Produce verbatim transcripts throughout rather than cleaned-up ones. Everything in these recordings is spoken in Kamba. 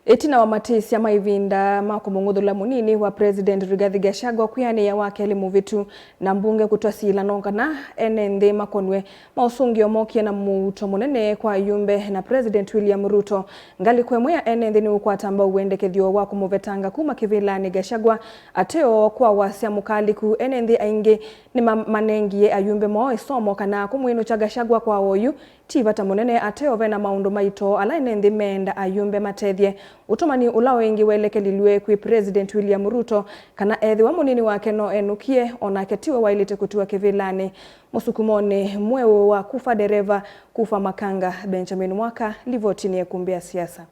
Ĩtina wa matĩsya ma ĩvinda ma kũmũng'uthũla mũnini wa President Rigathi Gachagua kwĩanĩĩa wa kelĩ mũvĩtu na mbunge kũtw'a silano kana ene nthĩ makonw'e maũsũngĩo mokie na mũuto mũnene kwa ayumbe na President William Ruto, ngalĩko ĩmwe ya ene nthĩ nĩũkwata mbau wendekethyo wa kũmũvetanga kuma kĩvĩlanĩ Gachagua ateo kwa wasya mũkalĩku. Ene nthĩ aingĩ nĩmamanengie ayumbe moo ĩsomo kana kũmwĩnũkya Gachagua kwa oyu ti vata mũnene ateo ve na maũndũ maito ala ene nthĩ meenda ayumbe matethye. Ũtũmani ũla ũingĩ welekelilw'e kwĩ President William Ruto kana ethĩwa mũnini wake no enũkie, o nake tiwe waĩlĩte kũtiwa kĩvĩlanĩ mũsukumonĩ mweũ wa kufa dereva, kufa makanga. Benjamin Mwaka, livoti nĩ ĩkumbĩ ya siasa.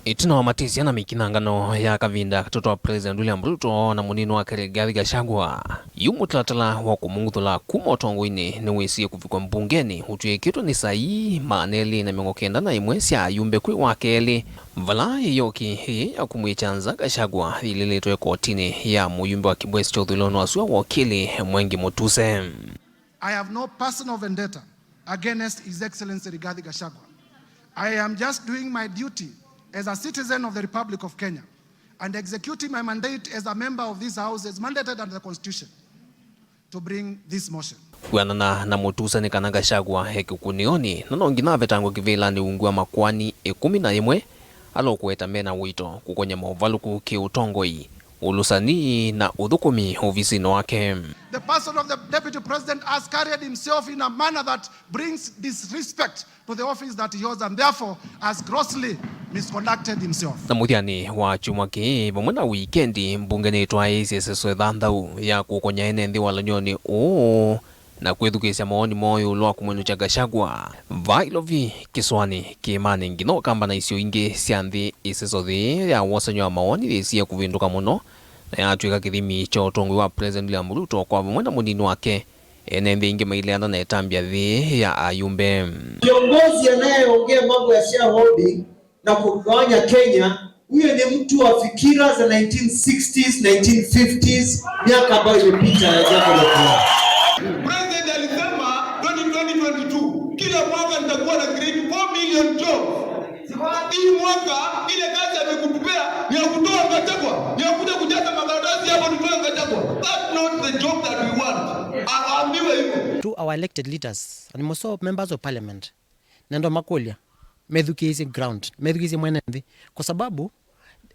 Ĩtina wa matĩsya na mĩkinangano ya kavinda katũtwa President William Ruto na mũnini wake Rigathi Gachagua, yu mũtalatala wa kũmũng'uthũla kuma ũtongoinĩ nĩwĩsie kũvikwa mbungenĩ ũtw'ĩkĩtwe nĩ saii maana elĩ na mĩongo kenda na ĩmwe sya ayumbe kwĩ wa kelĩ, vala ĩyoki ĩĩ ya kũmwĩkya nza Gachagua yĩlĩlĩtwe kotinĩ ya mũyumbe wa kĩvwesi kya ũthũĩlonĩ wa sua wa ũkili Mwengi Mutuse. I have no personal vendetta against His Excellency Rigathi Gachagua. I am just doing my duty as a citizen of the Republic of Kenya and executing my mandate as a member of this House as mandated under the Constitution to bring this motion. Kwĩanana na Mutuse nĩ kana Gachagua e kĩkunĩonĩ na no nginya avetangwe kĩvĩlanĩ ungu wa makoani ĩkũmi na ĩmwe ala ũkũweta me na ũito kũkony'a maũvalũku kĩ-ũtongoi, ũlũsani na ũthũkũmi ovisinĩ wake. The person of the Deputy President has carried himself in a manner that brings disrespect to the office that he holds and therefore has grossly misconducted himself. Na mũthyanĩ wa kyumwa kĩĩ vamwe na wikendi, mbunge nĩtwaĩĩsye ĩseso ĩthanthau ya kũkonya ene nthĩ walany'onĩ ũũ na kwĩthukĩĩsya mawoni moo ĩũlũ wa kũmwĩnũkya Gachagua. Vaa Ilovi kĩsũanĩ kĩĩmanĩ nginya ũkamba na isio ingĩ sya nthĩ, ĩseso yĩĩ ya wosany'o wa mawoni yĩsie kũvĩndũka mũno na yatw'ĩka kĩthimi kya ũtongoi wa President William Ruto kwa vamwe na mũnini wake, ene nthĩ aingĩ maileana na ĩtambya yĩĩ ya ayumbe. Kiongozi anayeongea mambo ya shareholding na kugawanya Kenya, huyo ni mtu wa fikira za nineteen sixties, nineteen fifties, miaka ambayo imepita ya jambo la Kenya. President alisema twenty twenty, twenty-two, kila mwaka nitakuwa na create four million jobs. Hii mwaka ile kazi amekutupea ni ya kutoa Gachagua, ni ya kuja kujaza makaratasi hapo tutoe Gachagua. That's not the job that we want. Aambiwe hivyo. To our elected leaders and most members of parliament, nendo makũlya methukĩĩsye ground, methukĩĩsye mwene nthĩ, kwa sababu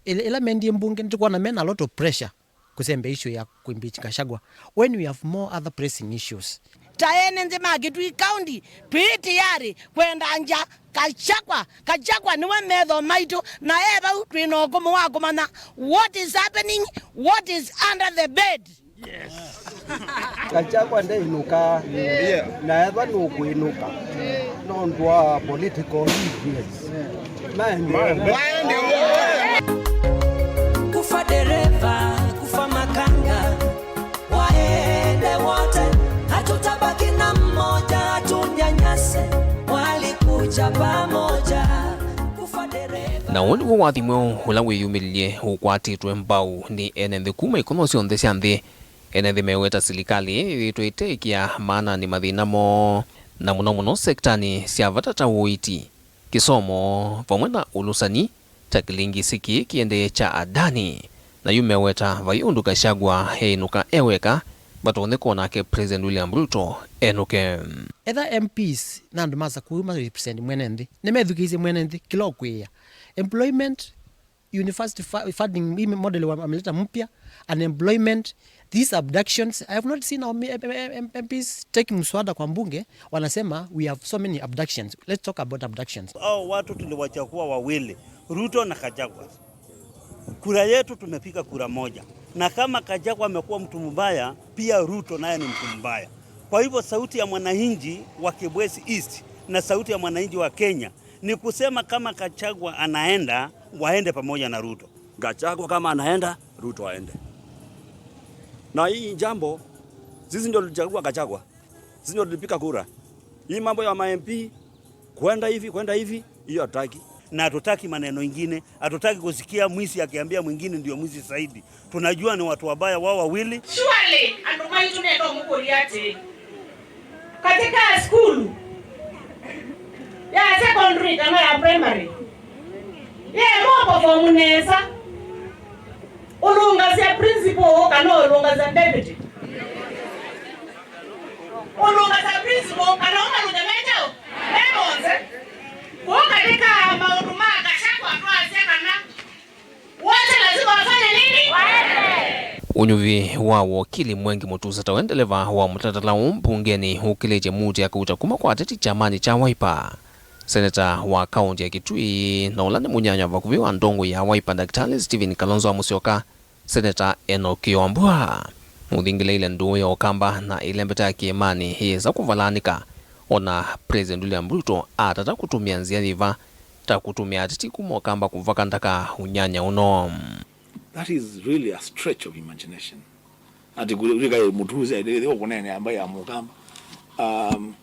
ĩla, ĩla mendie mbunge nĩtũkwona mena a lot of pressure kũsembea issue ya kũimpeach Gachagua when we have more other pressing issues. Ta ene nthĩ ma Kitui County, twĩ tayari kwenda nja Gachagua. Gachagua nĩwe metho maitũ, na e vau twĩ na ũkũmũ wa kũmanya what is happening, what is under the bed. Gachagua ndeinũkaa, na ethwa nũkwĩnũka nũndũ wa political reasons. Maende. Kufa dereva, kufa makanga, waende wote, hatutabaki na mmoja, hatunyanyase, walikuja pamoja. Kufa dereva. Na ũũ nĩw'o wathi mweũ ũla wĩyumĩlilye ũkwatĩtwe mbau nĩ ene nthĩ kuma ikono syonthe sya nthĩ. Ene nthĩ meweta silikalĩ ĩĩ yĩthĩĩtwe ĩteĩkĩa maananĩ mathĩna moo, na mũno mũno sektanĩ sya vata ta ũiiti, kĩsomo, vamwe na ũlũsani, ta kĩlingisi kĩĩ kĩendee kya Adani. Na yu meweta vai ũndũ Gachagua eĩnũka e weka, vatonyeka o nake President William Ruto enũke. Etha M Ps na andũ ma Sakuu ma represent mwene nthĩ nĩmethukĩĩsye mwene nthĩ kĩla ũkwĩĩa. Employment, university fu-, funding, hii model wa-, wameleta mpya, unemployment, these abductions. I have not seen our M-, M-, M-, M Ps taking mswada kwa mbunge, wanasema we have so many abductions. Let's talk about abductions. Hao watu tuliwachagua wawili, Ruto na Gachagua. Kura yetu tumepiga kura moja. Na kama Gachagua amekuwa mtu mbaya, pia Ruto naye ni mtu mbaya. Kwa hivyo sauti ya mwananchi wa Kibwezi East na sauti ya mwananchi wa Kenya ni kusema kama Gachagua anaenda, waende pamoja na Ruto. Gachagua kama anaenda, Ruto aende. Na hii jambo, sisi ndio tulichagua Gachagua. Sisi ndio tulipiga kura. Hii mambo ya ma M P, kwenda hivi, kwenda hivi, hiyo hatutaki. Na hatutaki maneno ingine, hatutaki kusikia mwizi akiambia mwingine ndio mwizi zaidi. Tunajua ni watu wabaya wao wawili. Surely, andũ maitũ nĩ no mũkũlya atĩ, katika sukulu, Ya secondary kana ya primary. Ye mo perform nesa. Ũlũngasya principal kana ũlũngasya deputy? Ũlũngasya principal kana ũmalũnge me kyaũ? Me monthe. Kũu katĩ ka maũndũ ma Gachagua twasya kana wote lazima wafanye nini? Ũnyuvi wa wokili Mwengi Mutuse ta we ndeleva wa mũtatala ũũ mbungenĩ ũkĩlĩtye muti akauta kuma kwa ateti kyamanĩ kya Wiper. Seneta wa kaũnti ya Kitui na ũla nĩ mũnyanya vakuvĩ wa ndongoi ya Wiper, Ndakĩtalĩ Stephen Kalonzo wa Musyoka, Seneta Enock Wambua, nũthingĩlĩile ndũũ ya Ũkamba na ĩlembeta ya kĩĩmanĩ ĩyĩsa kũvalanĩka, ona President William Ruto atata kũtũmĩa nzĩa yĩva ta kũtũmĩa ateti kuma Ũkamba kũvaka ndaka ũnyanya ũno. That is really a stretch of imagination. Ati kũlika Mutuse ĩthĩwa kũneenea mbaĩ ya Mũkamba. Um,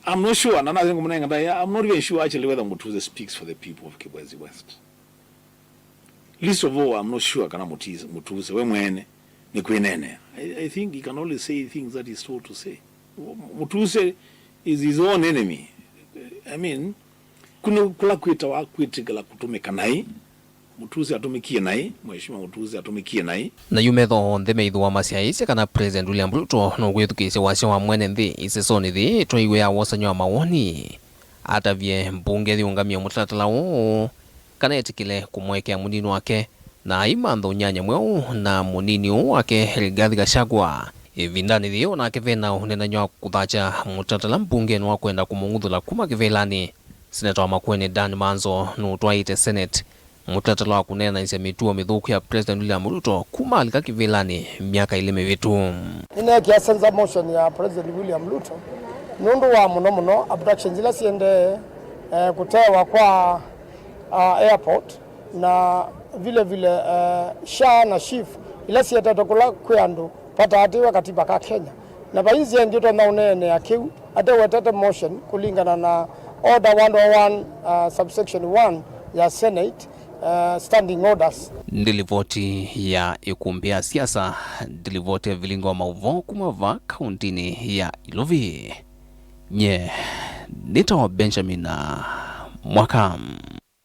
I'm not sure, na nathi ngũmũnenga ndaĩa, I'm not even sure actually whether Mutuse speaks for the people of Kibwezi West. Least of all, I'm not sure kana Mutise, Mutuse we mwene nĩ kwĩneenea. I, I think he can only say things that he's told to say. Mutuse is his own enemy. I mean, kuna kula kwĩtawa kwĩtĩkĩla kũtũmĩka naĩ. Mutuse atũmĩkie naĩ, Mheshimiwa Mutuse atũmĩkie naĩ. Na yu metho onthe meithũa masyaĩĩsye kana President William Ruto nũkwĩthukĩĩsya wasya wa mwene nthĩ isesonĩ yĩĩ twaiw'ĩa wosany'o wa mawoni. Atavye mbunge yĩũngamye mũtalatala ũũ kana etĩkĩle kũmũekea mũnini wake, na aimantha ũnyanya mweũ na mũnini ũũ wake Rigathi Gachagua. Ĩvindanĩ yĩĩ onake ve na ũneenany'a wa kũthakya mũtalatala mbungenĩ wa kwenda kũmũng'uthũla kuma kĩvĩlanĩ. Seneta wa Makueni Dan Manzo nũtwaĩte Senate mũtalatala wa kũneenanĩsya mĩtuo mĩthũku ya President William Ruto kuma alika kĩvĩlanĩ myaka ĩlĩ mĩvĩtu. Nĩneekia censure motion ya President William Ruto nũndũ wa mũno mũno abductions ila siendee, eh, kũtewa kwa, ah, airport na vile vile, eh, SHA na SHIF ila sietete kũla kwĩ andũ vataatĩwe katiba ka Kenya. Na vai nzĩa ĩngĩ ũtonya ũneenea kĩu atewetete motion kũlingana na order one oh one, uh, subsection one ya Senate, uh, standing orders. Nĩ livoti ya ĩkumbĩ ya siasa, nĩ livoti ya vilingo wa maũvoo kuma va kauntinĩ ya Ilovi. Nye nĩtawa Benjamin Mwaka.